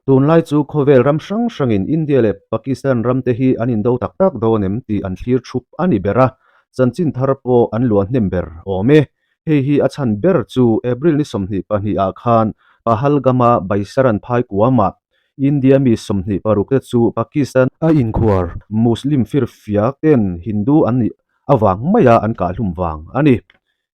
Tunlai chu khawvel ram hrang hrangin India leh Pakistan ramte hi an indo tak tak dawn em tih an thlir thup a ni ber a, chanchin thar pawh an luah hnem ber awm e. Hei hi a chhan ber chu April ni 22 ah khan Pahalgam-a Baisaran phai kuamah India mi 26 te chu Pakistan a inkhuar Muslim firfiak ten Hindu an nih avang maia an kahhlum vang a ni.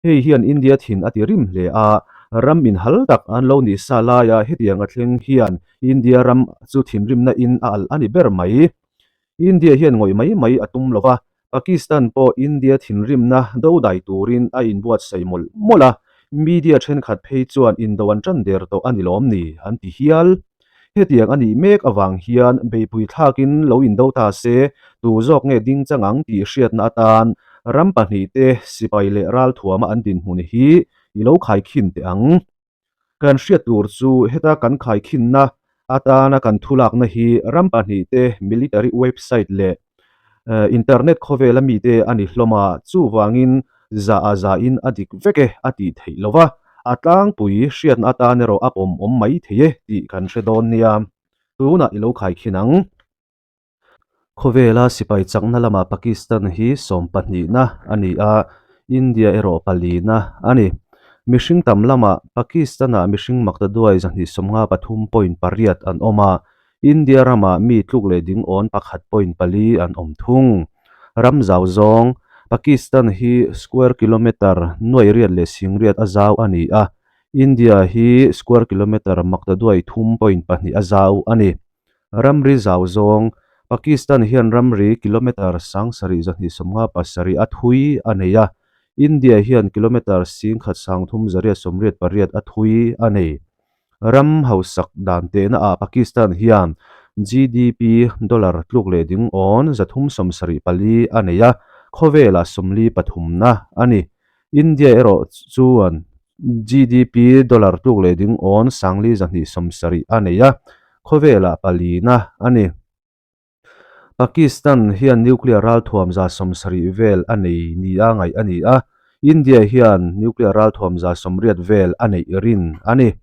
Hei hian India thin a ti rim hle a, ram inhal tak an lo nih sa laia hetiang a thleng hian India ram chu thinrimna in a alh a ni ber mai. India hian ngawih mai mai a tum lo va, Pakistan pawh India thinrimna do dai turin a inbuatsaih mawlh mawlh a, media thenkhat phei chuan indo an tan der tawh a ni lawm ni an ti hial. Hetiang a nih mek avang hian beipui thlakin lo indo ta se, tu zawk nge ding chang ang tih hriatna atan ram pahnihte sipai leh ralthuama an dinhmun hi i lo khaikhin teh ang. Kan hriat tur chu heta kan khaikhinna atana kan thulakna hi ram pahnihte military website leh internet khawvela mite a ni hlawm a, chuvangin za a zain a dik vek e a tih theih lo va, a tlangpui hriatna atan erawh a pawm awm mai thei e tih kan hre dawn nia. Tunah i lo khaikhin ang. Khawvela sipai chakna lamah Pakistan hi sawmpahnihna a ni a, India erawh palina a ni. Mihring tam lamah Pakistan-ah mihring maktaduai 253.8 an awm a, India ramah mi tluk leh ding awn 1.4 an awm thung. Ram zau zawng, Pakistan hi square kilometre nuai riat leh sing riat a zau a ni a, India hi square kilometre maktaduai 3.2 a zau a ni. Ramri zau zawng, Pakistan hian ramri kilometre 7257 a thui a nei a, India hian kilometre 1388 a thui a nei. Ram hausak dan tehna ah Pakistan hian GDP dollar tluk leh ding awn 374 a nei a, khawvelah 43na a ni. India erawh chuan GDP dollar tluk leh ding awn 5270 a nei a, khawvelah palina a ni. Pakistan hian nuclear ralthuam 70 vel a nei nia ngaih a ni a, India hian nuclear ralthuam 80 vel a neih rin a ni.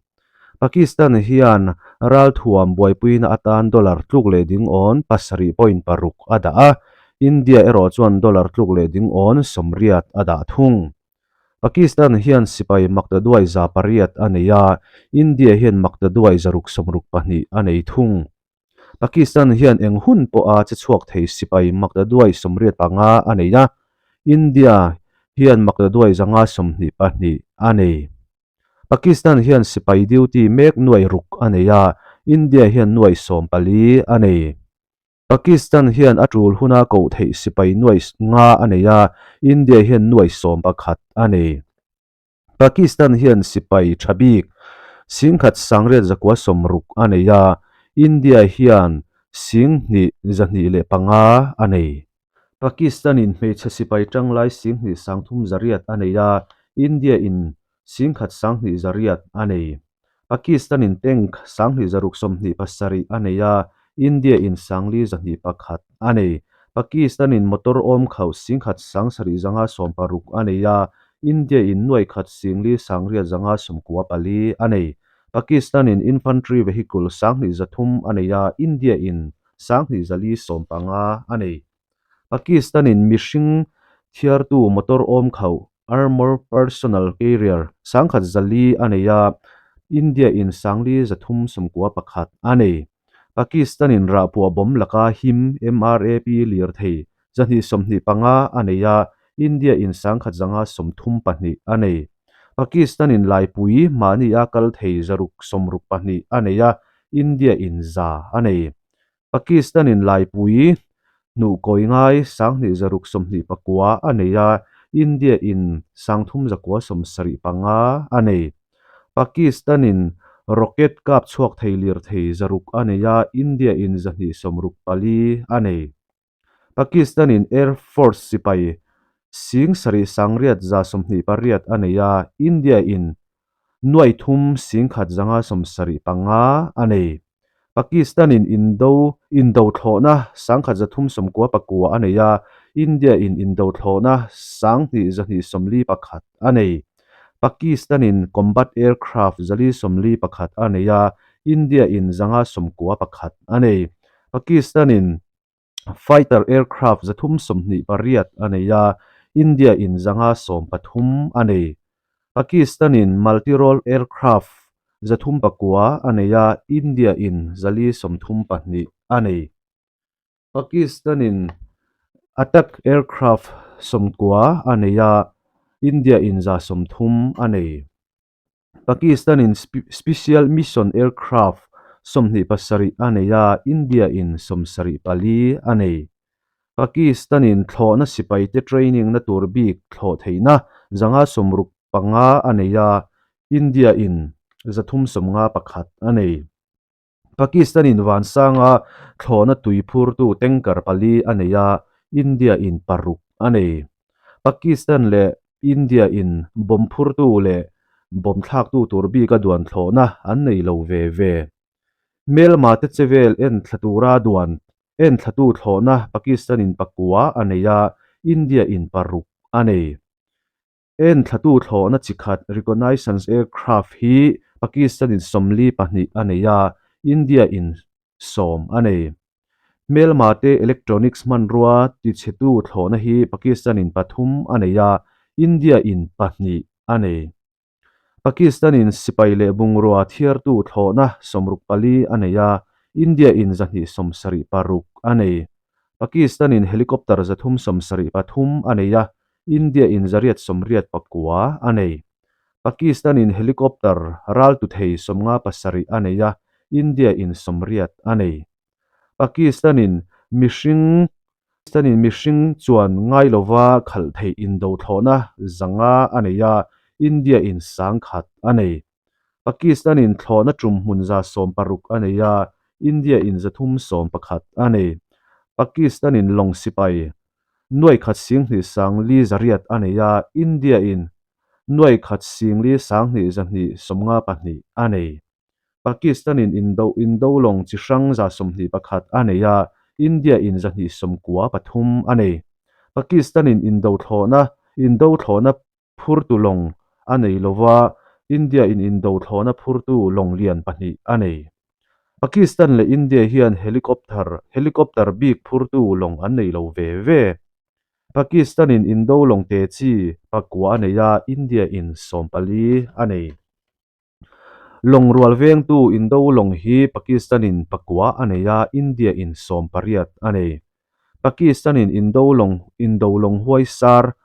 Pakistan hian ralthuam buaipuina atan dollar tluk leh ding awn 7.6 a dah a, India erawh chuan dollar tluk leh ding awn 80 a dah thung. Pakistan hian sipai maktaduai 800 a nei a, India hian maktaduai 662 a nei thung. Pakistan hian eng hun pawha che chhuak thei sipai maktaduai 85 a nei a, India hian maktaduai 522 a nei. Pakistan hian sipai duty mek nuai ruk a nei a, India hian nuai 14 a nei. Pakistan hian a tul huna koh theih sipai nuai 5 a nei a, India hian nuai 11 a nei. Pakistan hian sipai tha bik 1860 a nei a, India hian 2205 a nei. Pakistan-in hmeichhe sipai tanglai 2300 a nei a, India-in 1200 a nei. Pakistan-in tank 2627 a nei a, India-in 4201 a nei. Pakistan-in motor awm khauh 1760 a nei a, India-in 19,894 a nei. Pakistan-in infantry vehicle 2300 a nei a, India-in 2415 a nei. Pakistan-in mihring thiartu motor awm khauh, armour personnel carrier, 1400 a nei a, India-in 4391 a nei. Pakistan-in rahpuah bomb laka him MRAP lirthei 225 a nei a, India-in 1132 a nei. Pakistan-in laipui mahnia kal thei 662 a nei a, India-in 100 a nei. Pakistan-in laipui hnuh kawi ngai 2629 a nei a, India-in 3975 a nei. Pakistan-in rocket kap chhuak thei lirthei 600 a nei a, India-in 264 a nei. Pakistan-in Air Force sipai 7828 a nei a, India-in 3175 a nei. Pakistan-in indo indo thlawhna 1399 a nei a, India-in indo thlawhna 2241 a nei. Pakistan-in combat aircraft 441 a nei a, India in 591 a nei. Pakistan in fighter aircraft 328 a nei a, India in 513 a nei. Pakistan in multi-role aircraft 309 a nei a, India in 432 a nei. Pakistan in attack aircraft 90 a nei a, India in 130 a nei. Pakistan in Special Mission Aircraft 27 a nei a, India in 74 a nei. Pakistan in thlawhna sipaite training na tur bik thlawh theihna 565 a nei a, India in 351 a nei. Pakistan in vansanga thlawhna tui phurtu tanker pali a nei a, India in paruk a nei. Pakistan leh India in bomb phurtu leh bomb thlaktu tur bika duan thlawhna an nei lo ve ve. Hmelma te chevel en thla tura duan en thlatu thlawhna Pakistan in pakua a nei a, India in paruk a nei. En thlatu thlawhna chi khat reconnaissance aircraft hi Pakistan in 42 a nei a, India in 10 a nei. Hmelma te electronics hmanrua tichhetu thlawhna hi Pakistan in pathum a nei a, India in pahnih a nei. Pakistan in sipai leh bungrua thiartu thlawhna 64 a nei a, India in 276 a nei. Pakistan in helicopter 373 a nei a, India in 889 a nei. Pakistan in helicopter raltu thei 57 a nei a, India in 80 a nei. Pakistan in mihring Pakistan in mihring chuan ngai lova khalh theih indo thlawhna 500 a nei a, India in 1000 a nei. Pakistan in thlawhna tum hmun 160 a nei a, India in 311 a nei. Pakistan in lawng sipai Nuaikhat singhnih sangli zariat a nei a, India in nuaikhat singli sanghnih zahnih 52 a nei. Pakistan in indo indo lawng chi hrang 21 a nei a, India in 293 a nei. Pakistan in indo thlawhna indo thlawhna phurtu lawng a nei lo va, India in indo thlawhna phurtu lawng lian pahnih a nei. Pakistan leh India hian helicopter helicopter bik phurtu lawng an nei lo ve ve. Pakistan in indo lawng te chi pakua a nei a, India in 14 a nei. Lawng rual vengtu indo lawng hi Pakistan in pakua a nei a, India in 18 a nei. Pakistan in indo lawng indo lawng huaisar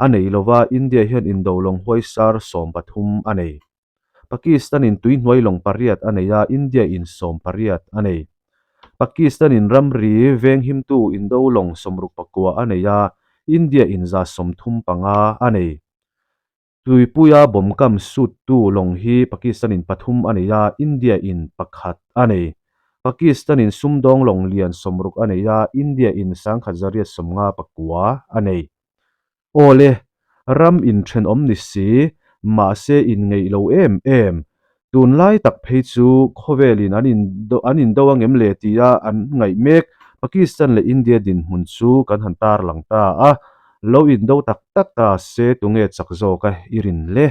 a nei lova, India hian indo lawng huaisar 13 a nei. Pakistan in tuihnuai lawng pariat a nei a, India in 18 a nei. Pakistan in ramri venghimtu indo lawng 69 a nei a, India in 135 a nei. Tuipuia bomb kam suttu lawng hi Pakistan in pathum a nei a, India in pakhat a nei. Pakistan in sumdawng lawng lian 60 a nei a, India in 1859 a nei. Aw le, ram inthenawm ni si, mahse inngeih lo em em. Tunlai tak phei chu khawvelin an an indo angem le tia an ngaih mek Pakistan leh India dinhmun chu kan han tarlang ta a, lo indo tak tak ta se tunge chak zawk a i rin le?